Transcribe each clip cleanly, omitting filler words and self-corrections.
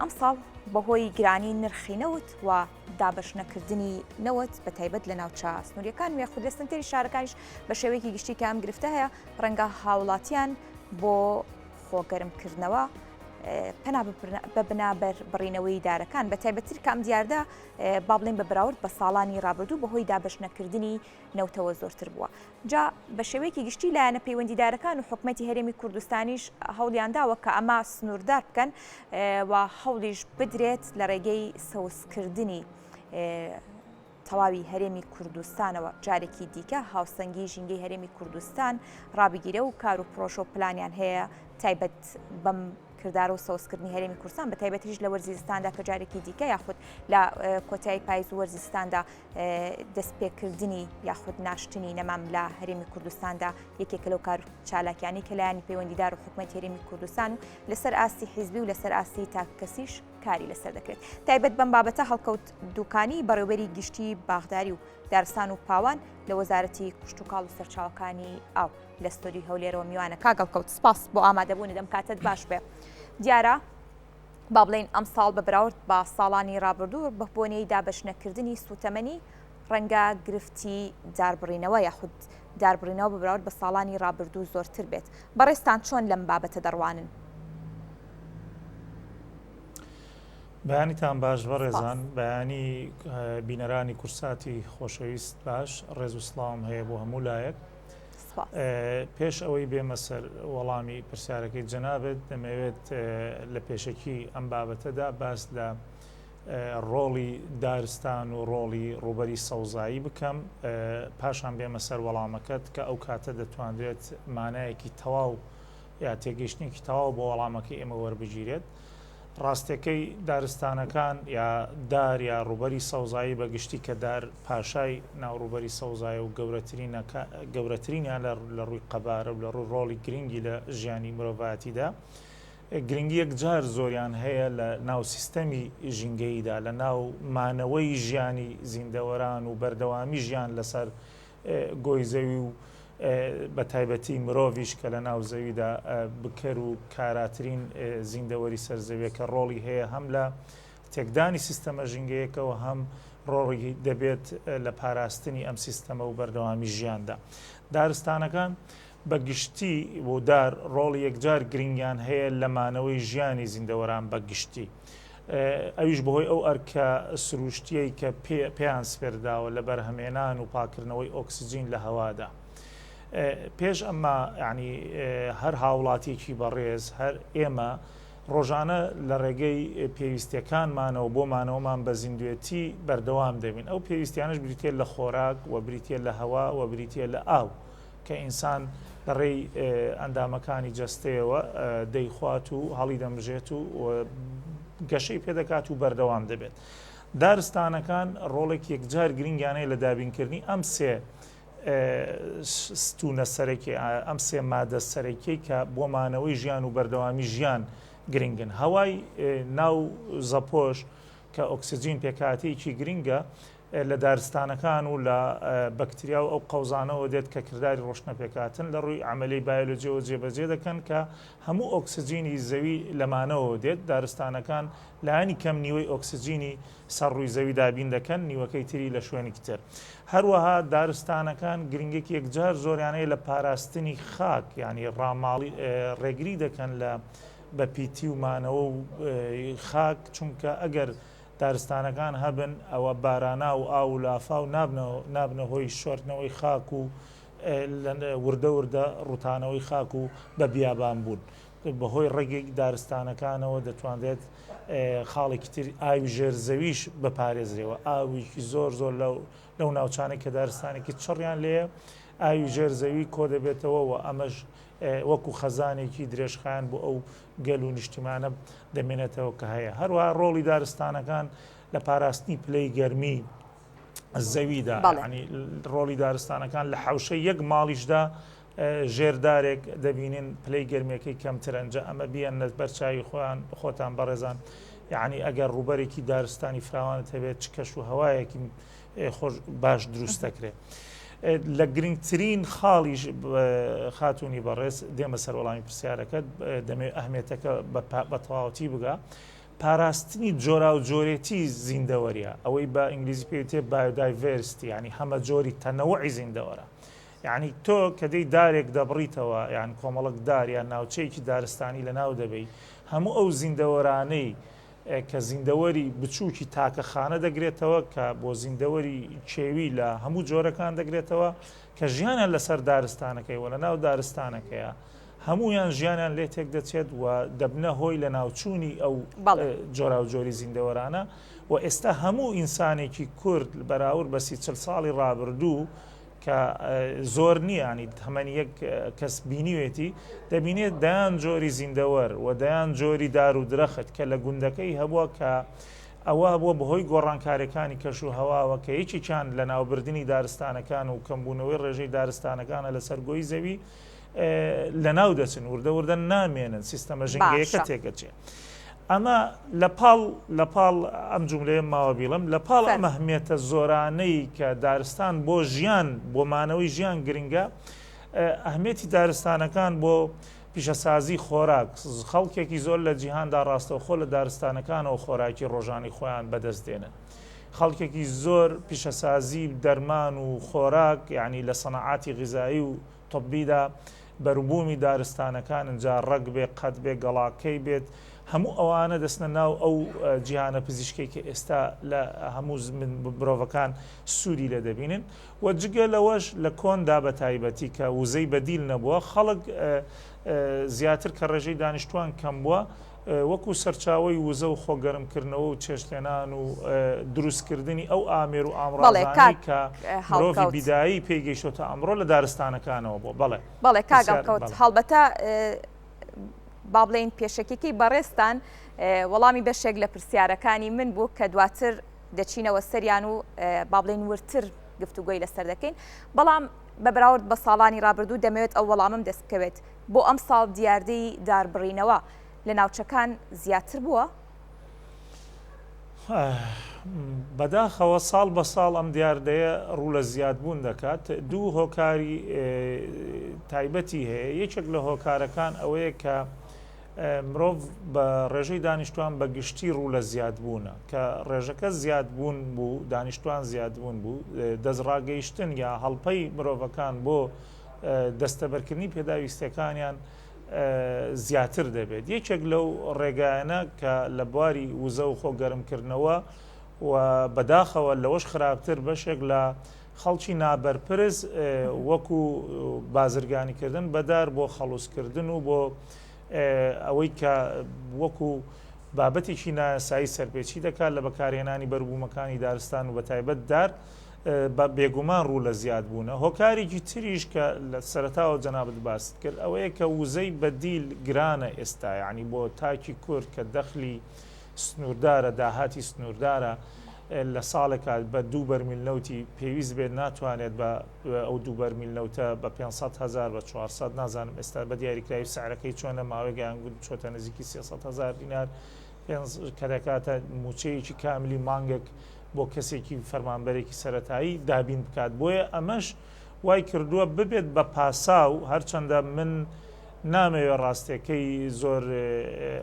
ئەمساڵ بەهۆی گرانی نرخی نەوت و دابەشنەکردنی نەوت بە تایبەت لە ناوچە سنووریەکان و یاخود لە سنتەری شارەکانیش بە شێوەیەکی گشتی کە ئەم گرفتە هەیە ڕەنگە هاوڵاتیان بۆ خۆگەرمکردنەوە پەنا ببنە بەر بڕینەوەی دارەکان بە تایبەتتر کە ئەم دیاردە با بڵێین بە بەراورد بە ساڵانی ڕابردوو بەهۆی دابەشنەکردنی نەوتەوە زۆرتر بووە. جا بە شێوەیەکی گشتی لایەنە پەیوەندیدارەکان و حکومەتی هەرێمی کوردستانیش هەوڵیان داوە کە ئەمە سنووردار بکەن و هەوڵیش بدرێت لە ڕێگەی سەوزکردنی تەواوی هەرێمی کوردستانەوە جارێکی دیکە هاوسەنگی ژینگەی هەرێمی کوردستان ڕابگیرێ و کار و پرۆژە و پلانیان هەیە تایبەت بەم کردار و سەوزکردنی هەرێمی کوردستان بە تایبەتیش لە وەرزی زستاندا کە جارێکی دیکە یاخود لە کۆتایی پایز و وەرزی زستاندا دەستپێکردنی یاخود ناشتنی نەمام لە هەرێمی کوردستاندا یەکێکە لەو کار چالاکیانی کە لایەنی پەیوەندیدار و حکومەت هەرێمی کوردستان و لەسەر ئاستی حیزبی و لەسەر ئاستی تاکەکەسیش کاری لەسەر دەکرێت. تایبەت بەم بابەتە هەڵکەوت دوکانی بەڕێوبەری گشتی باخداری و دارستان و پاوان لە وەزارەتی کشتوکاڵ و سەرچاوەکانی ئاو لە ستۆدیۆی هەولێرەوە میوانە. کاک هەڵکەوت سپاس بۆ ئامادەبوونت ئەم کاتەت باش بێ. دیارە با بڵێین ئەمساڵ بە بەراورد بە ساڵانی ڕابردوو بە بۆنەی دابەشنەکردنی سووتەمەنی ڕەنگە گرفتی داربڕینەوە یاخود داربڕینەوە بە بەراورد بە ساڵانی ڕابردوو زۆرتر بێت. بەڕێزتان چۆن لەم بابەتە دەڕوانن؟ بەیانیتان باش بەڕێزان، بەیانی بینەرانی کورساتی خۆشەویست باش، ڕێز و سڵاوم هەیە بۆ هەموو لایەک. پێش ئەوەی بێمە سەر وەڵامی پرسیارەکەی جەنابت، دەمەوێت لە پێشەکی ئەم بابەتەدا باس لە ڕۆڵی دارستان و ڕۆڵی ڕووبەری سەوزایی بکەم، پاشان بێمە سەر وەڵامەکەت کە ئەو کاتە دەتوانرێت مانایەکی تەواو یا تێگەیشتنێکی تەواو بۆ وەڵامەکەی ئێمە وەربگیرێت. ڕاستەکەی دارستانەکان یا دار یا ڕووبەری سەوزایی بە گشتی کە دار پاشای ناو ڕووبەری سەوزایە و گەورەترینیان لە ڕووی قەبارە و لە ڕووی ڕۆڵی گرنگی لە ژیانی مرۆڤایەتیدا گرنگی یەکجار زۆریان هەیە لە ناو سیستەمی ژینگەییدا، لە ناو مانەوەی ژیانی زیندەوەران و بەردەوامی ژیان لەسەر گۆی زەوی و بە تایبەتی مرۆڤیش کە لە ناو زەویدا بکەر و کاراترین زیندەوەری سەر زەویە کە ڕۆڵی هەیە هەم لە تێکدانی سیستەمە ژینگەیەکەوە هەم ڕۆڵی دەبێت لە پاراستنی ئەم سیستەمە و بەردەوامی ژیاندا. دارستانەکان بە گشتی و دار ڕۆڵی یەکجار گرنگیان هەیە لە مانەوەی ژیانی زیندەوەران بە گشتی. ئەویش بەهۆی ئەو ئەرکە سروشتییەی کە پێیان سپێرداوە لە بەرهەمێنان و پاکردنەوەی ئۆکسجین لە هەوادا. پێش ئەمە یانی هەر هاوڵاتیەکی بەڕێز هەر ئێمە ڕۆژانە لە ڕێگەی پێویستیەکانمانەوە بۆ مانەوەمان بە زیندوێتی بەردەوام دەبین ئەو پێویستیانش بریتە لە خۆراک و بریتە لە هەوا و بریتە لە ئاو. کە ئینسان لە ڕێی ئەندامەکانی جەستەیەوە دەیخوات و هەڵی دەمژێت و گەشەی پێدەکات و بەردەوام دەبێت. دارستانەکان ڕۆڵێک یەکجار گرنگیان هەیە لە دابینکردنی ئەم سێ ستونە سەرەکی ئەم سێ مادە سەرەکیەی کە بۆ مانەوەی ژیان و بەردەوامی ژیان گرنگن. هەوای ناو زەپۆش کە ئۆکسجین پێکهاتەیەکی گرنگە لە دارستانەکان و لە بەکتریا و ئەو قەوزانەوە دێت کە کرداری ڕۆشنەپێکهاتن لە ڕووی عەمەلی بایۆلۆجیەوە جێبەجێ دەکەن کە هەموو ئۆکسجینی زەوی لەمانەوە دێت، دارستانەکان لایەنی کەم نیوەی ئۆکسجینی سەر ڕووی زەوی دابین دەکەن نیوەکەی تری لە شوێنێکی تر. هەروەها دارستانەکان گرنگێکی یەکجار زۆریان هەیە لە پاراستنی خاک یانی ڕاماڵی ڕێگری دەکەن لە بە پیتی و مانەوە و خاک چونکە ئەگەر دارستانەکان هەبن ئەوە باراناو و ئاو و لافاو نابنە هۆی شۆردنەوەی خاک و وردە وردە ڕوتانەوەی خاک و بە بیابان بوون. بەهۆی ڕەگی دارستانەکانەوە دەتوانرێت خاڵێکی تر ئاوی ژێر زەویش بپارێزرێەوە ئاوێکی زۆر زۆر لەو ناوچانەی کە دارستانێکی چڕیان لێیە ئاوی ژێر زەوی کۆ دەبێتەوە و ئەمەش وەکو خەزانێکی درێژخایەن بۆ ئەو گەل و نیشتیمانە دەمێنێتەوە کە هەیە. هەروەها ڕۆڵی دارستانەکان لە پاراستنی پلەی گەرمی زەویدا ینی ڕۆڵی دارستانەکان لە حوشە یەک ماڵیشدا ژێردارێک دەبینین پلەی گەرمیەکەی کەمترەنجە ئەمە بیان لە بەرچوی خۆیان خۆتان بەڕێزان یعنی ئەگەر ڕووبەرێکی دارستانی فراوانت هەبێت چ کەش و هەوایەکی خۆش باش دروست دەکرێت. لە گرنگترین خاڵیش خاتوونی بەڕێز دێمە سەر وەڵامی پرسیارەکەت دەمەوێت ئەهمێتەکە بە تەواوەتی بگا پاراستنی جۆراوجۆرێتی زیندەوەریە ئەوەی بە ئینگلیزی پێی وترێ biodiversity یانی هەمەجۆری تەنەوعی زیندەوەرە یعنی تۆ کە دێی دارێک دەبڕیتەوە یان کۆمەڵک دار یان ناوچەیەکی دارستانی لەناو دەبەی هەموو ئەو زیندەوەرانەی کە زیندەوەری بچووکی تاکە خانە دەگرێتەوە کە بۆ زیندەوەری کێوی لە هەموو جۆرەکان دەگرێتەوە کە ژیانیان لەسەر دارستانەکەی و لەناو دارستانەکەیە هەموویان ژیانیان لێ تێک دەچێت و دەبنە هۆی لەناوچوونی ئەو جۆراوجۆری زیندەوەرانە و ئێستا هەموو ئینسانێکی کورد بەراورد بە 30 ساڵی ڕابردوو کە زۆر نییە ینی تەمەنی یەک کەس بینیوێتی دەبینێت دەیان جۆری زیندەوەر و دەیان جۆری دار و درەخت کە لە گوندەکەی هەبووە کە ئەوە بووە بەهۆی گۆڕانکاریەکانی کەش و هەواوە کە یەکێکیان لەناوبردنی دارستانەکان و کەمبوونەوەی ڕێژەی دارستانەکانە لەسەر گۆی زەوی لەناو دەچن وردە وردە نامێنن سیستەمە ژینگەیەکە تێکەچێ. ئەمە لە پاڵ لە پاڵ ئەم جوملەیە ماوە بیڵم لە پاڵ ئەم ئەهمیەتە زۆرانەی کە دارستان بۆ ژیان بۆ مانەوەی ژیان گرنگە ئەهمیەتی دارستانەکان بۆ پیشەسازی خۆراک خەڵکێکی زۆر لە جیهاندا ڕاستەوخۆ لە دارستانەکانەوە خۆراکی ڕۆژانی خۆیان بەدەست دێنن خەڵکێکی زۆر پیشەسازی دەرمان و خۆراک یعنی لە سەنعاتی غیزایی و طبیدا بەروبوومی دارستانەکانن جا ڕەگ بێ قەد بێ گەڵاکەی بێت هەموو ئەوانە دەچنە ناو ئەو جیهانە پزیشکەی کە ئێستا لە هەموو مرۆڤەکان سوودی لێ دەبینن و جگە لەوەش لە کۆندا بە تایبەتی کە وزەی بەدیل نەبووە خەڵک زیاتر کە ڕێژەی دانیشتوان کەم بووە وەکو سەرچاوەی وزە و خۆگەرمکردنەوە و چێشتلێنان و دروستکردنی ئەو ئامێر و ئامڕازانەی کە مرۆڤی بیدایی پێی گەیشتۆتە ئەمڕۆ لە دارستانەکانەوە بووە. بەڵێ. بەڵێ کاک هەڵکەوت، هەڵبەتە با بڵێین پێشەکیەکەی بەڕێزتان وەڵامی بەشێک لە پرسیارەکانی من بوو کە دواتر دەچینەوە سەریان و با بڵێین وردتر گفتوگۆی لەسەر دەکەین، بەڵام بە بەراورد بە ساڵانی ڕابردوو دەمەوێت ئەو وەڵامەم دەست بکەوێت بۆ ئەمساڵ دیاردەی داربڕینەوە لە ناوچەکان زیاتر بووە؟ بەداخەوە ساڵ بە ساڵ ئەم دیاردەیە ڕوو لە زیادبوون دەکات. دوو هۆکاری تایبەتی هەیە. یەکێک لە هۆکارەکان ئەوەیە کە مرۆڤ بە ڕێژەی دانیشتوان بە گشتی ڕوو لە زیادبوونە کە ڕێژەکە زیادبوون بوو دانیشتوان زیادبوون بوو دەستڕاگەیشتن یا هەڵپەی مرۆڤەکان بۆ دەستەبەرکردنی پێداویستیەکانیان زیاتر دەبێت. یەکێک لەو ڕێگایانە کە لە بواری وزە و خۆ گەرمکردنەوە و بەداخەوە لەوەش خراپتر بەشێک لە خەڵکی نابەرپرس وەکو بازرگانیکردن بەدار بۆ خەڵوزکردن و بۆ ئەوەی کە وەکو بابەتێکی نایاسایی سەرپێچی دەکات لە بەکارهێنانی بەروبوومەکانی دارستان و بەتایبەت دار بە بێگومان ڕوو لە زیاد بوونە. هۆکارێکی تریش کە لە سەرەتاوە جەنابت باست کرد ئەوەیە کە وزەی بەدیل گرانە ئێستا یانی بۆ تاکی کورد کە دەخلی سنووردارە داهاتی سنووردارە لە ساڵێکا بە دوو بەرمیل نەوتی پێویست بێت ناتوانێت بە ئەو دوو بەرمیل نەوتە بە 500 هزار بە 400 نازانم ئێستا بە دیاریکراوی سعرەکەی چۆنە ماوەیەک گوت چۆتە نزیکی 300 هزار دینار کە دەکاتە موچەیەکی کاملی مانگێک بۆ کەسێکی فەرمانبەرێکی سەرەتایی دابین بکات بۆیە ئەمەش وای کردووە ببێت بە پاساو هەرچەندە من نامەوێ ڕاستەکەی زۆر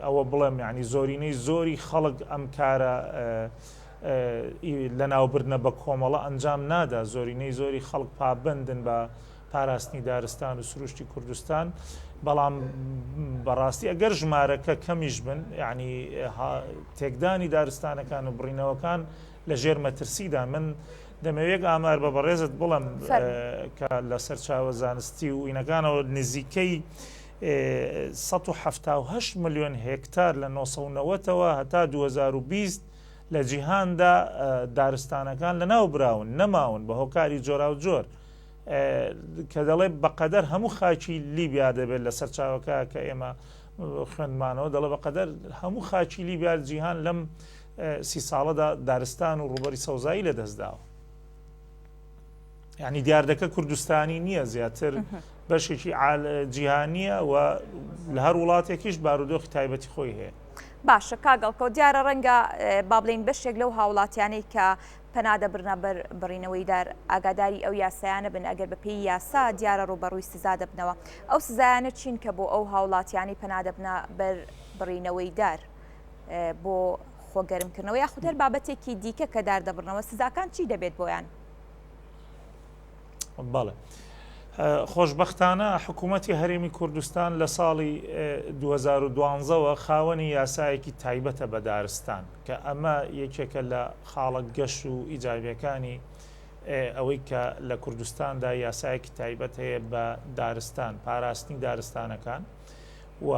ئەوە بڵێم یعنی زۆرینەی زۆری خەڵک ئەم کارە لە ناوبردنە بە کۆمەڵە ئەنجام نادا زۆرینەی زۆری خەڵک پابندن بە پاراستنی دارستان و سروشتی کوردستان بەڵام بەڕاستی ئەگەر ژمارەکە کەمیش بن یعنی تێکدانی دارستانەکان و بڕینەوەکان لە ژێر مەترسیدا من دەمەوێت ئامار بە بەڕێزت بڵم کە لە سەرچاوە زانستی و ئینەکانەوە نزیکەی 1970 ملیۆن هێکتار لە 1990ەوە هەتا 2020 لە جیهاندا دارستانەکان لەناو براون نەماون بە هۆکاری جۆراوجۆر کە دەڵێ بەقەدەر هەموو خاکی لیبیا دەبێت لە سەرچاوەکە کە ئێمە خوێندمانەوە دەڵێ بەقەدەر هەموو خاکی لیبیا جیهان لەم سی ساڵەدا دارستان و ڕووبەری سەوزایی لەدەستداوە یعنی دیاردەکە کوردستانی نییە زیاتر بەشێکی جیهانیە و لە هەر وڵاتێکیش بارودۆخی تایبەتی خۆی هەیە. باشە کاک ئەڵکەوت دیارە ڕەنگە با بڵێین بەشێک لەو هاوڵاتیانەی کە پەنا دەبرنە بەر بڕینەوەی دار ئاگاداری ئەو یاسایانە بن ئەگەر بە پێی یاسا دیارە ڕووبەڕووی سزا دەبنەوە ئەو سزایانە چین کە بۆ ئەو هاوڵاتیانەی پەنا دەبنە بەر بڕینەوەی دار بۆ خۆگەرمکردنەوە یاخود هەر بابەتێکی دیکە کە دار دەبڕنەوە سزاکان چی دەبێت بۆیان؟ بەڵێ. خۆشبەختانە حکوومەتی هەرێمی کوردستان لە ساڵی 2012ەوە خاوەنی یاسایەکی تایبەتە بە دارستان کە ئەمە یەکێکە لە خاڵە گەش و ئیجابیەکانی ئەوەی کە لە کوردستاندا یاسایەکی تایبەت هەیە بە دارستان پاراستنی دارستانەکان و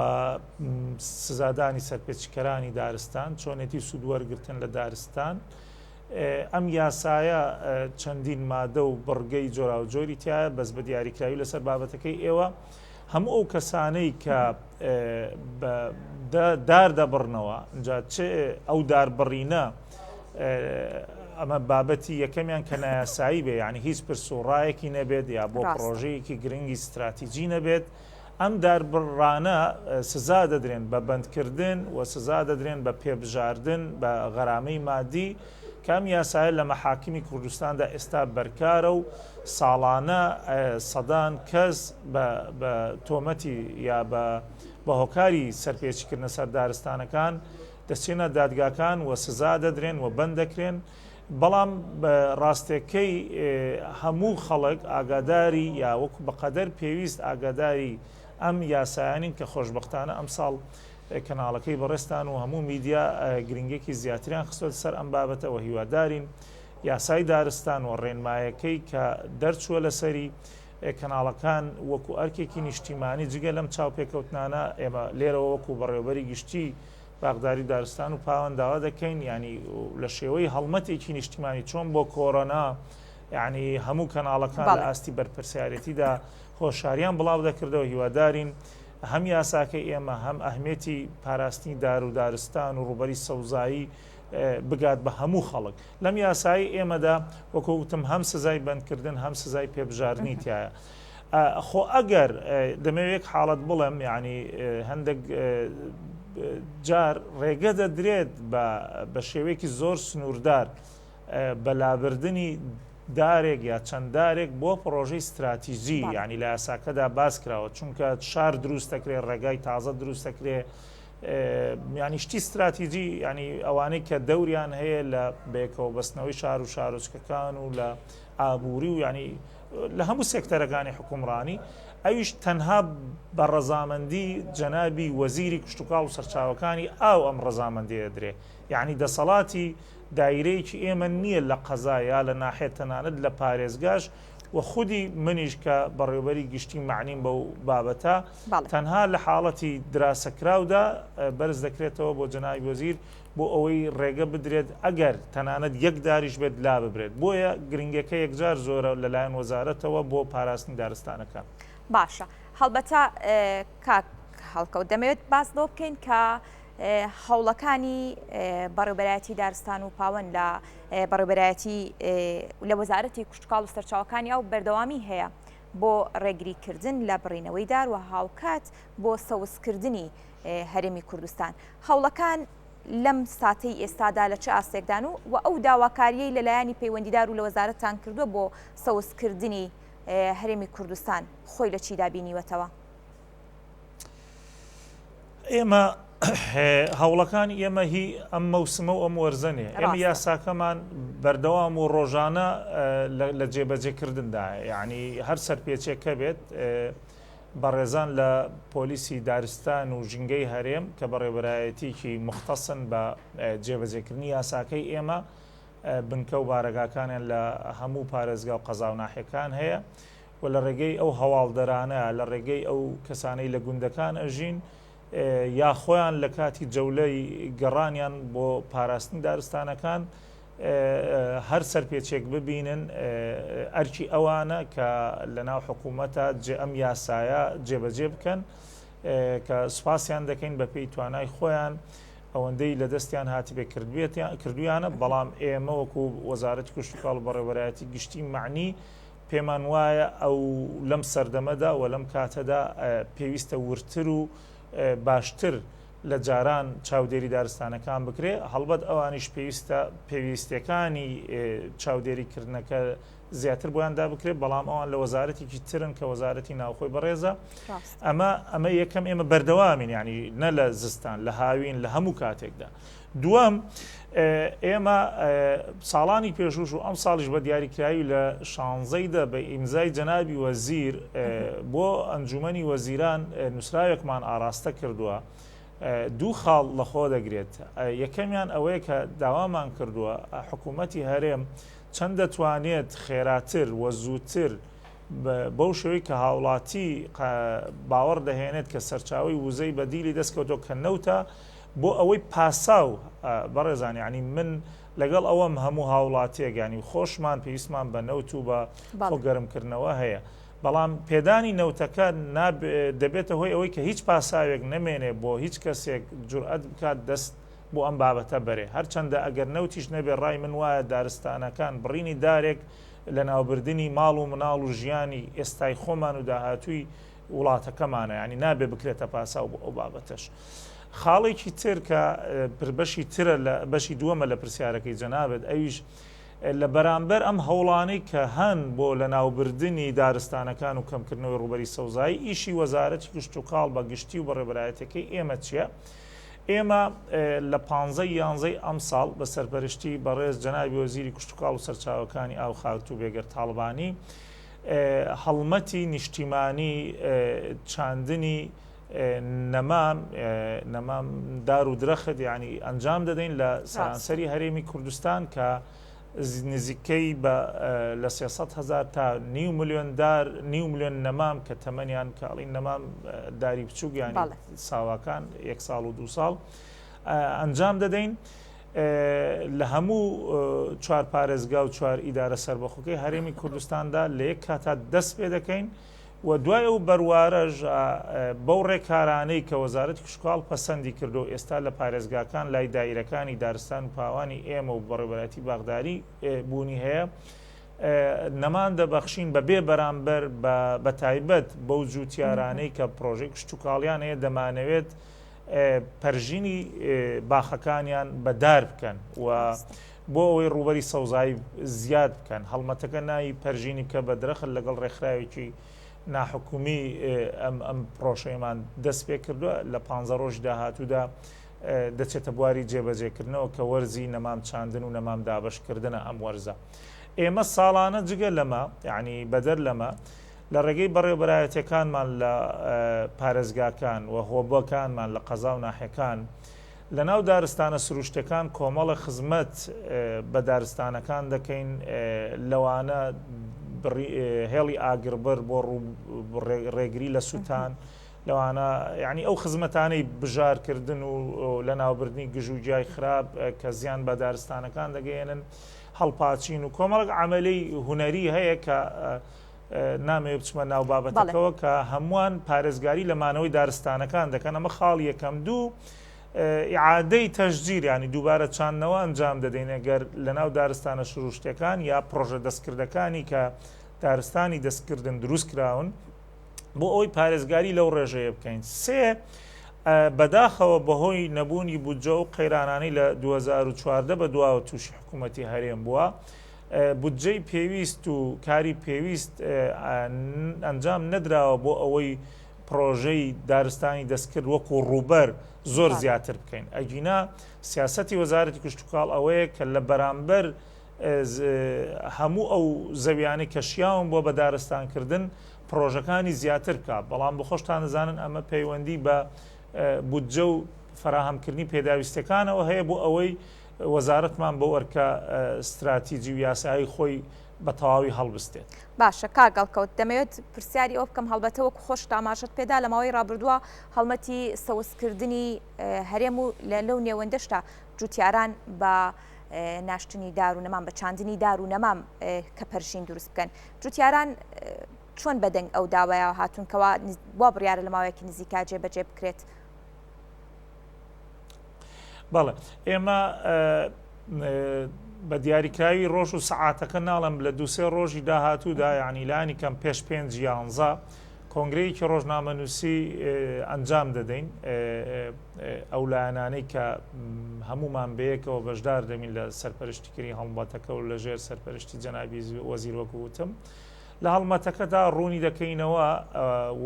سزادانی سەرپێچیکەرانی دارستان چۆنێتی سوود وەرگتن لە دارستان ئەم یاسایە چەندین مادە و بڕگەی جۆراوجۆری تایە بەس بە دیاریکراوی لەسەر بابەتەکەی ئێوە هەموو ئەو کەسانەی کە دار دەبڕنەوە اینجا چ ئەو داربڕینە ئەمە بابەتی یەکەمیان کە نایاسایی بێ یعنی هیچ پرس و ڕایەکی نەبێت یا بۆ پرۆژەیەکی گرنگی استراتیجی نەبێت ئەم داربڕانە سزا دەدرێن بە بەندکردن و سزا دەدرێن بە پێبژاردن بە غەرامەی مادی کە ئەم یاسایە لە مەحاکمی کوردستاندا ئێستا بەرکارە و ساڵانە سەدان کەس بە تۆمەتی یا بە هۆکاری سەرپێچیکردنە سەر دارستانەکان دەچێنە دادگاکان و سزا دەدرێن و بەند دەکرێن. بەڵام ڕاستێکەی هەموو خەڵک ئاگاداری یا وەکو بەقەدەر پێویست ئاگاداری ئەم یاسایانین کە خۆشبەختانە ئەمساڵ کەناڵەکەی بەڕێزتان و هەموو میدیا گرنگێکی زیاتریان خستۆتە سەر ئەم بابەتە و هیوادارین یاسای دارستان و ڕێنمایەکەی کە دەرچووە لەسەری کەناڵەکان وەکو ئەرکێکی نیشتیمانی جگە لەم چاوپێکەوتنانە ئێمە لێرەوە وەکو بەڕێوەبەری گشتی باخداری دارستان و پاوان داوا دەکەین ینی لە شێوەی هەڵمەتێکی نیشتیمانی چۆن بۆ کۆرۆنا یعنی هەموو کەناڵەکان لە ئاستی بەرپرسیارەتیدا هۆشاریان بڵاو دەکردەوە هیوادارین هەم یاساکەی ئێمە هەم ئەهمێتی پاراستنی دار و دارستان و ڕووبەری سەوزایی بگات بە هەموو خەڵک لەم یاسایی ئێمەدا وەکو وتم هەم سزای بەندکردن هەم سزای پێبژاردنی تایە خۆ ئەگەر دەمەوێت یەک حاڵەت بڵێم یعنی هەندێک جار ڕێگە دەدرێت بە شێوەیەکی زۆر سنووردار بە لابردنی دارێک یا چەند دارێک بۆ پڕۆژەی ستراتیژی یعنی لە یاساکەدا باس کراوە چونکە شار دروست دەکرێت ڕێگای تازە دروست دەکرێت ینی شتی ستراتیژی ینی ئەوانەی کە دەوریان هەیە لە بەیەکەوە بەستنەوەی شار و شارۆچکەکان و لە ئابووری و ینی لە هەموو سێکتەرەکانی حکومڕانی ئەویش تەنها بە ڕەزامەندی جەنابی وەزیری کشتتوکاڵ و سەرچاوەکانی ئاو ئەم ڕەزامەندی دەدرێ یعنی دەسەڵاتی دایرەیەکی ئێمە نییە لە قەزا یا لە ناحیە تەنانەت لە پارێزگاش و خودی منیش کە بەڕێوبەری گشتی مەعنیم بەو بابەتە تەنها لە حاڵەتی دراسەکراودا بەرز دەکرێتەوە بۆ جەنابی وەزیر بۆ ئەوەی ڕێگە بدرێت ئەگەر تەنانەت یەک داریش بێت لاببرێت بۆیە گرنگەکە یەکجار زۆرە لەلایەن وەزارەتەوە بۆ پاراستنی دارستانەکان. باشە هەڵبەتە کاک هەڵکەوت دەمەوێت باس لەوە بکەین کە هەوڵەکانی بەڕێوبەرایەتی دارستان و پاوەن لە بەڕێوبەرایەتی لە وەزارەتی کشتتوکاڵ و سەرچاوەکانی ئەو بەردەوامی هەیە بۆ ڕێگریکردن لە بڕینەوەی دار و هاوکات بۆ سەوزکردنی هەرێمی کوردستان هەوڵەکان لەم ساتەی ئێستادا لە چ ئاستێکدان و و ئەو داواکاریەی لەلایەنی پەیوەندیدار و لە وەزارەتان کردووە بۆ سەوزکردنی هەرێمی کوردستان خۆی لە چیدا بینیوەتەوە؟ ئێمە هەوڵەکانی ئێمە هی ئەم مەوسمە و ئەم وەرزە نیە ئێمە یاساکەمان بەردەوام و ڕۆژانە لە جێبەجێکردندا یعنی هەر سەرپێچێکە بێت بەڕێزان لە پۆلیسی دارستان و ژینگەی هەرێم کە بەڕێوەبەرایەتیکی مختصن بە جێبەجێکردنی یاساکەی ئێمە بنکە و بارەگاکانیان لە هەموو پارێزگا و قەزا و ناحیەکان هەیە و لە ڕێگەی ئەو هەواڵدەرانە لە ڕێگەی ئەو کەسانەی لە گوندەکان ئەژین یا خۆیان لە کاتی جەولەی گەڕانیان بۆ پاراستنی دارستانەکان هەر سەرپێچێک ببینن ئەرکی ئەوانە کە لە ناو حکوومەتە جێ ئەم یاسایە جێبەجێ بکەن کە سوپاسیان دەکەین بە پێی توانای خۆیان ئەوەندەی لە دەستیان هاتبێ کردویانە بەڵام ئێمە وەکو وەزارەتی کشتوکاڵ و بەڕێوەبەرایەتی گشتی مەعنی پێمان وایە ئەو لەم سەردەمەدا و لەم کاتەدا پێویستە وردتر و باشتر لە جاران چاودێری دارستانەکان بکرێ، هەڵبەت ئەوانیش پێویستە پێویستیەکانی چاودێری کردنەکە زیاتر بۆیان دابکرێت، بەڵام ئەوان لە وەزارەتێکی ترن کە وەزارەتی ناوخۆی بەڕێزە. ئەمە ئەمە یەکەم ئێمە بەردەوامین یعنی نە لە زستان لە هاوین لە هەموو کاتێکدا. دووەم ئێمە ساڵانی پێشوش و ئەم ساڵیش بە دیاریکراوی لە شانزەی دە بە ئیمزای جەنابی وەزیر بۆ ئەنجومەنی وەزیران نووسراوێکمان ئاراستە کردووە دوو خاڵ لەخۆ دەگرێت یەکەمیان ئەوەیە کە داوامان کردووە حکوومەتی هەرێم چەند دەتوانێت خێراتر و زووتر بەو شێوەی کە هاوڵاتی باوەڕ دەهێنێت کە سەرچاوی وزەی بەدیلی دەستکەوتۆ کە نەوتە بۆ ئەوەی پاساو بەڕێزان یانی من لەگەڵ ئەوەم هەموو هاوڵاتیەک یانی خۆشمان پێویستمان بە نەوت و بە خۆ گەرمکردنەوە هەیە بەڵام پێدانی نەوتەکە دەبێتە هۆی ئەوەی کە هیچ پاساوێک نەمێنێ بۆ هیچ کەسێک جورئەت بکات دەست بۆ ئەم بابەتە بەرێ هەرچەندە ئەگەر نەوتیش نەبێ ڕای من وایە دارستانەکان بڕینی دارێک لەناوبردنی ماڵ و مناڵ و ژیانی ئێستای خۆمان و داهاتووی وڵاتەکەمانە یانی نابێ بکرێتە پاساو بۆ ئەو بابەتەش. خاڵێکی تر کە بەشی ترە لە بەشی دووەمە لە پرسیارەکەی جەنابت ئەویش لە بەرامبەر ئەم هەوڵانەی کە هەن بۆ لەناوبردنی دارستانەکان و کەمکردنەوەی ڕووبەری سەوزایی ئیشی وەزارەتی کشتوکاڵ بە گشتی و بەڕێوەبەرایەتیەکەی ئێمە چییە؟ ئێمە لە پانزەی یانزەی ئەمساڵ بە سەرپەرشتی بەڕێز جەنابی وەزیری کشتوکاڵ و سەرچاوەکانی ئاو خاتوو بێگەرد تاڵبانی هەڵمەتی نیشتیمانی چاندنی نەمام نەمام دار و درەخت یعنی ئەنجام دەدەین لە سەرانسەری هەرێمی کوردستان کە نزیکەی بە لە 300 هزار تا نیو ملیۆن دار نیو ملیۆن نەمام کە تەمەنیان کە ئەڵین نەمام داری بچووک یانی ساواکان یەک ساڵ و دو ساڵ ئەنجام دەدەین. لە هەموو چوار پارێزگا و چوار ئیدارە سەربەخۆکەی هەرێمی کوردستاندا لە یەک کاتا دەست پێ دەکەین و دوای ئەو بەروارەش بەو ڕێکارانەی کە وەزارەتی کشتوکاڵ پەسەندی کردو و ئێستا لە پارێزگاکان لای دایرەکانی دارستان و پاوانی ئێمە و بەڕێوەبەرایەتی باخداری بوونی هەیە نەمان دەبەخشین بە بێ بەرامبەر بە تایبەت بەو جووتیارانەی کە پرۆژەی کشتوکاڵیان هەیە دەمانەوێت پەرژینی باخەکانیان بە دار بکەن و بۆ ئەوەی ڕووبەری سەوزایی زیاد بکەن هەڵمەتەکە ناوی پەرژینی بکە بە درەخت لەگەڵ ڕێکخراوێکی ناحکومی ئەم ئەم پرۆشەیەمان دەست پێ کردووە لە پ ڕۆژ داهاتوودا دەچێتە بواری جێبەجێکردنەوە کە وەرزی نەمام چاندن و نەمام دابشکردنە ئەم وەرزە ئێمە ساڵانە جگە لەمە یعنی بەدەر لەمە لە ڕێگەی بەڕێوەبەرایەتیەکانمان لە پارێزگاکان و هۆبەکانمان لە قەزا و ناحیەکان لە ناو دارستانە سروشتەکان کۆمەڵە خزمەت بە دارستانەکان دەکەین لەوانە هێڵی ئاگربڕ بۆ ڕێگری لە سووتان لەوانە یعنی ئەو خزمەتانەی بژارکردن و لەناوبردنی گژ و گیای خراپ کە زیان بە دارستانەکان دەگەیەنن هەڵپاچین و کۆمەڵک عملی هونەری هەیە کە نامەوێ بچمە ناو بابەتەکەوە کە هەمووان پارێزگاری لە مانەوەی دارستانەکان دەکەن ئەمە خاڵ یەکەم دوو ئیعادەی تەشجیر ینی دووبارە چاندنەوە ئەنجام دەدەین ئەگەر لەناو دارستانە سروشتەکان یا پرۆژە دەستکردەکانی کە دارستانی دەستکردن دروست کراون بۆ ئەوەی پارێزگاری لەو ڕێژەیە بکەین سێ بەداخەوە بەهۆی نەبوونی بودجە و قەیرانانی لە 2014 بە دواوە تووشی حکوومەتی هەرێم بووە بودجەی پێویست و کاری پێویست ئەنجام نەدراوە بۆ ئەوەی پڕۆژەی دارستانی دەستکرد وەکو ڕووبەر زۆر زیاتر بکەین ئەگینا سیاسەتی وەزارەتی کشتتوکاڵ ئەوەیە کە لە بەرامبەر هەموو ئەو زەویانەی کە شیاون بۆ بە دارستانکردن پڕۆژەکانی زیاتر بکە بەڵام بەخۆشتان دەزانن ئەمە پەیوەندی بە بودجە و فراهەمکردنی پێداویستەکانەوە هەیە بۆ ئەوەی وەزارەتمان بەو ئەرکە ستراتیجی و یاسایی خۆی بە تەواوی هەڵبستێت. باشە کاک هەڵکەوت دەمەوێت پرسیاری ئەوە بکەم هەڵبەتە وەکو خۆشت ئاماژەت پێدا لە ماوەی ڕابردووە هەڵمەتی سەوزکردنی هەرێم و لە لەو نێوەندەشتا جوتیاران بە ناشتنی دار و نەمام بە چاندنی دار و نەمام کە پەرژین دروست بکەن جوتیاران چۆن بەدەنگ ئەو داوایە هاتوون کەوا وا بڕیارە لە ماوەیەکی نزیکا جێبەجێ بکرێت؟ بەڵێ ئێمە بە دیاریکراوی ڕۆژ و سەعاتەکە ناڵم لە دوسێ ڕۆژی داهاتوودا یعنی لانی کەم پێش پێنج یانزە کۆنگرەیەکی ڕۆژنامەنووسی ئەنجام دەدەین ئەو لایەنانەی کە هەمومان بەیەکەوە بەشدار دەبین لە سەرپەرشتیکردنی هەڵمەتەکە و لەژێر سەرپەرشتی جەنابی وەزیر وەکو وتم لە هەڵمەتەکەدا ڕوونی دەکەینەوە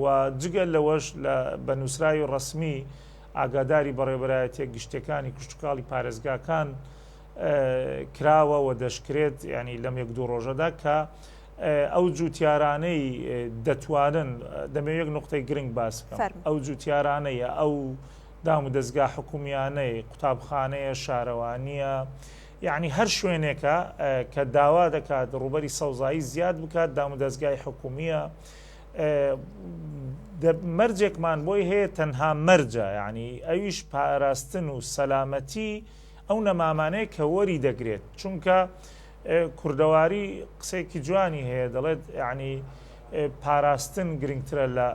و جگە لەوەش لە بە نووسراوی ڕەسمی ئاگاداری بەڕێوەبەرایەتیە گشتیەکانی کشتوکاڵی پارێزگاکان کراوە و دەشکرێت ینی لەم یەک دوو ڕۆژەدا کە ئەو جوتیارانەی دەتوانن دەمەوێت یەک نقطەی گرنگ باس بکەم ئەو جوتیارانەیە ئەو دام و دەستگا حکومیانەی قوتابخانەیە شارەوانیە یعنی هەر شوێنێکە کە داوا دەکات ڕوبەری سەوزایی زیاد بکات دام و دەستگای حکومیە مەرجێکمان بۆی هەیە تەنها مەرجە یعنی ئەویش پاراستن و سەلامەتی ئەو نەمامانەیە کە وەری دەگرێت چونکە کوردەواری قسەیەکی جوانی هەیە دەڵێت یعنی پاراستن گرنگترە لە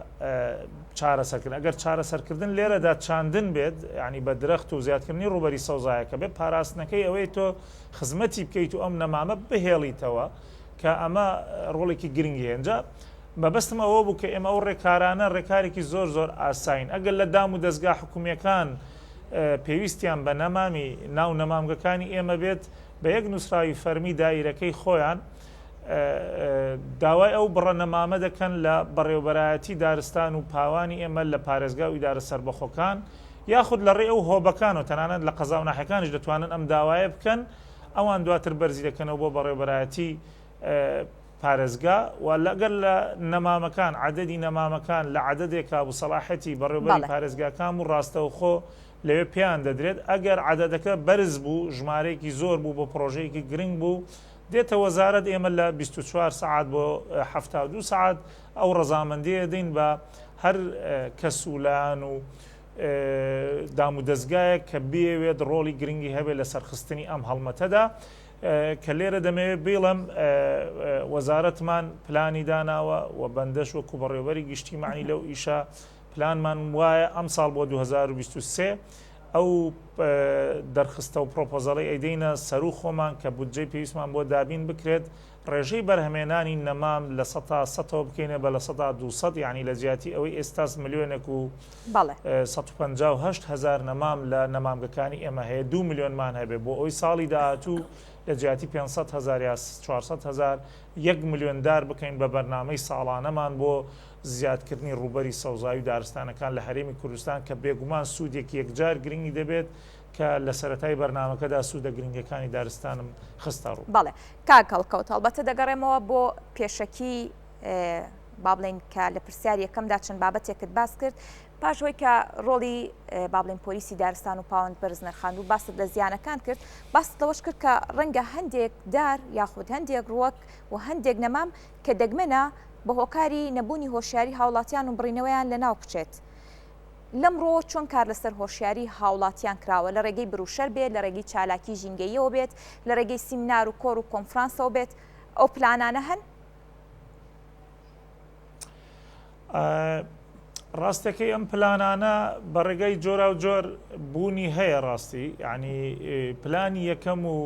چارەسەرکردن ئەگەر چارەسەرکردن لێرەدا چاندن بێت ینی بە درەخت و زیادکردنی ڕوبەری سەوزایەکە بێت پاراستنەکەی ئەوەی تۆ خزمەتی بکەیت و ئەم نەمامە بهێڵیتەوە کە ئەمە ڕۆڵێکی گرنگی هەیە مەبەستم ئەوە بوو کە ئێمە ئەو ڕێکارانە ڕێکارێکی زۆر زۆر ئاسایین ئەگەر لە دام و دەستگا حکومیەکان پێویستیان بە نەمامی ناو نەمامگەکانی ئێمە بێت بە یەک نووسراوی فەرمی دایرەکەی خۆیان داوای ئەو بڕە نەمامە دەکەن لە بەڕێوبەرایەتی دارستان و پاوانی ئێمە لە پارێزگا و ئیدارە سەربەخۆکان یاخود لە ڕێ ئەو هۆبەکان و تەنانەت لە قەزا و ناحیەکانیش دەتوانن ئەم داوایە بکەن ئەوان دواتر بەرزی دەکەنەوە بۆ بەڕێوبەرایەتی پارێزگا و لەگەر لە نەمامەکان عەدەدی نەمامەکان لە عەدەدێکا بوو سەڵاحەتی بەڕێوبەری پارێزگاکان و ڕاستەوخۆ لەوێ پێیان دەدرێت ئەگەر عەدەدەکە بەرز بوو ژمارەیەکی زۆر بوو بۆ پڕۆژەیەکی گرنگ بوو دێتە وەزارەت ئێمە لە 24 سەعات بۆ 72 سەعات ئەو ڕەزامەندیە دەین بە هەر کەس و لایەن و دامودەزگایەک کە بیەوێت ڕۆڵی گرنگی هەبێت لە سەرخستنی ئەم هەڵمەتەدا کە لێرە دەمەوێت بیڵێم وەزارەتمان پلانی داناوە و بەندەش وەکو بەڕێوەبەری گشتی معنی لەو ئیشە پلانمان وایە ئەمساڵ بۆ 2023 ئەو دەرخستە و پرۆپۆزەڵی ئەیدەینە سەرو خۆمان کە بودجەی پێویستمان بۆ دابین بکرێت ڕێژەی بەرهەمێنانی نەمام لە سەتا سەتەوە بکەینە بە 200% یعنی لە جیاتی ئەوەی ئێستاس ملیۆنێک و 158 هەزار نەمام لە نەمامگەکانی ئێمە هەیە 2 ملیۆنمان هەبێ بۆ ئەوی ساڵی داهاتوو لە جیاتی 500 هەزار یا 400 هەزار 1 ملیۆن دار بکەین بە بەرنامەی ساڵانەمان بۆ زیادکردنی ڕووبەری سەوزایی و دارستانەکان لە هەرێمی کوردستان کە بێگومان سوودێکی یەکجار گرنگی دەبێت کە لە سەرەتای بەرنامەکەدا سوودە گرنگەکانی دارستانم خستە ڕوو. بەڵێ کاک هەڵکەوت، هەڵبەتە دەگەڕێمەوە بۆ پێشەکی با بڵێین کە لە پرسیاری یەکەمدا چەند بابەتێکت باس کرد پاش ئەوەی کە ڕۆڵی با بڵێین پۆلیسی دارستان و پاوەند بەرز نرخاند و باست لە زیانەکان کرد باست لەوەش کرد کە ڕەنگە هەندێک دار یاخود هەندێک ڕووەک و هەندێک نەمام کە دەگمەنە بە هۆکاری نەبوونی هۆشیاری هاوڵاتیان و بڕینەوەیان لەناو بچێت. لەمڕۆوە چۆن کار لەسەر هۆشیاری هاوڵاتیان کراوە لە ڕێگەی بروشەر بێت، لە ڕێگەی چالاکی ژینگەییەوە بێت، لە ڕێگەی سیمنار و کۆڕ و کۆنفرانسەوە بێت، ئەو پلانانە هەن؟ ڕاستەکەی ئەم پلانانە بە ڕێگای جۆراوجۆر بوونی هەیە ڕاستی یعنی پلانی یەکەم و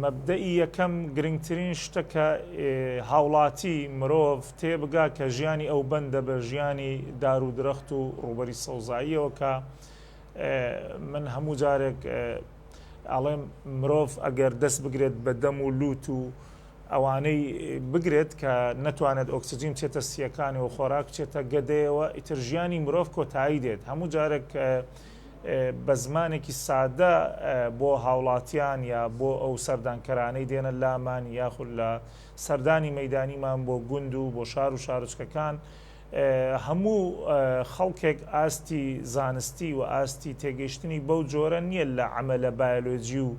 مەبدەئی یەکەم گرنگترین شتە کە هاوڵاتی مرۆڤ تێبگا کە ژیانی ئەو بەندە بە ژیانی دار و درەخت و ڕووبەری سەوزاییەوە کە من هەموو جارێک ئەڵێم مرۆڤ ئەگەر دەست بگرێت بە دەم و لوت و ئەوانەی بگرێت کە نەتوانێت ئۆکسجین بچێتە سیەکانی و خۆراک بچێتە گەدەیەوە ئیتر ژیانی مرۆڤ کۆتایی دێت هەموو جارێک بە زمانێکی سادە بۆ هاوڵاتیان یا بۆ ئەو سەردانکەرانەی دێنە لامان یاخود لە سەردانی مەدانیمان بۆ گوند و بۆ شار و شارۆچکەکان هەموو خەڵکێک ئاستی زانستی و ئاستی تێگەیشتنی بەو جۆرە نییە لە عەمەلە بایۆلۆجی و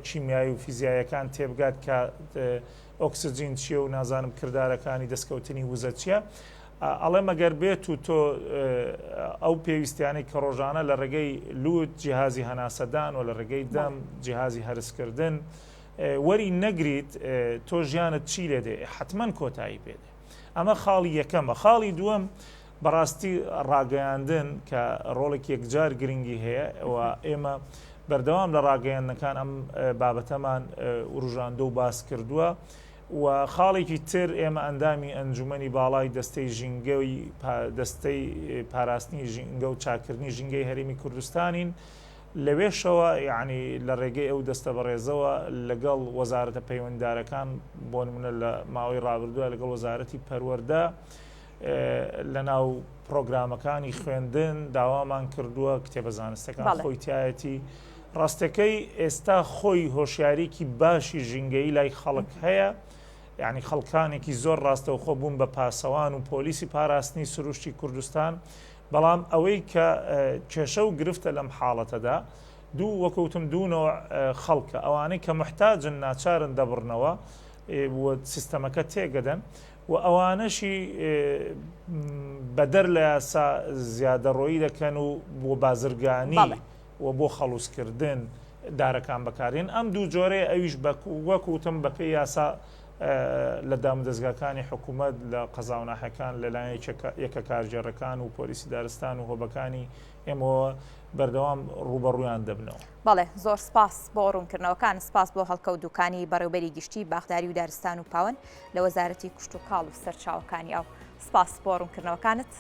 کیمیایی و فیزیایەکان تێبگات کە ئۆکسجین چییە و نازانم کردارەکانی دەستکەوتنی وزە چییە. ئەڵێم ئەگەر بێت و تۆ ئەو پێویستیانەی کە ڕۆژانە لە ڕێگەی لوت جیهازی هەناسەدان و لە ڕێگەی دەم جیهازی هەرسکردن وەری نەگریت تۆ ژیانت چی لێ دێ حتمما کۆتایی پێ دێ ئەمە خاڵی یەکەمە خاڵی دووەم بەڕاستی ڕاگەیاندن کە ڕۆڵێکی یەکجار گرنگی هەیە و ئێمە بەردەوام لە ڕاگەیاندنەکان ئەم بابەتەمان وروژاندە و باس کردووە. و خاڵێکی تر ئێمە ئەندامی ئەنجومەنی باڵای دەستەی ژینگەی دەستەی پاراستنی ژینگە و چاکردنی ژینگەی هەرێمی کوردستانین لەوێشەوە یعنی لە ڕێگەی ئەو دەستە بەڕێزەوە لەگەڵ وەزارەتە پەیوەنددارەکان بۆ نمونە لە ماوەی ڕابردووە لەگەڵ وەزارەتی پەروەردە لە ناو پرۆگرامەکانی خوێندن داوامان کردووە کتێبە زانستەکان خۆی تایەتی ڕاستەکەی ئێستا خۆی هۆشیاریکی باشی ژینگەیی لای خەڵک هەیە یعنی خەڵکانێکی زۆر ڕاستەوخۆ بوون بە پاسەوان و پۆلیسی پاراستنی سروشتی کوردستان بەڵام ئەوەی کە کێشە و گرفتە لەم حاڵەتەدا دوو وەکوتم دوو خەڵکە ئەوانەی کە محتاجن ناچارن دەبڕنەوە سیستەمەکە تێگەدەن و ئەوانەشی بەدەر لە یاسا زیادەڕۆیی دەکەن و بۆ بازرگانی و بۆ خەڵوزکردن دارەکان بەکارێن ئەم دوو جۆرەیە ئەویش وەک وتم بەپێی یاسا لە دامودەزگاکانی حکوومەت لە قەزا و ناحیەکان لەلایەن یەکە کارگێڕەکان و پۆلیسی دارستان و هۆبەکانی ئێمەوە بەردەوام ڕووبەڕوویان دەبنەوە. بەڵێ زۆر سپاس بۆ ڕوونکردنەوەکان، سپاس بۆ هەڵکەوت دوکانی بەڕێوبەری گشتی باخداری و دارستان و پاوەن لە وەزارەتی کشتوکاڵ و سەرچاوەکانی ئاو. سپاس بۆ ڕوونکردنەوەکانت.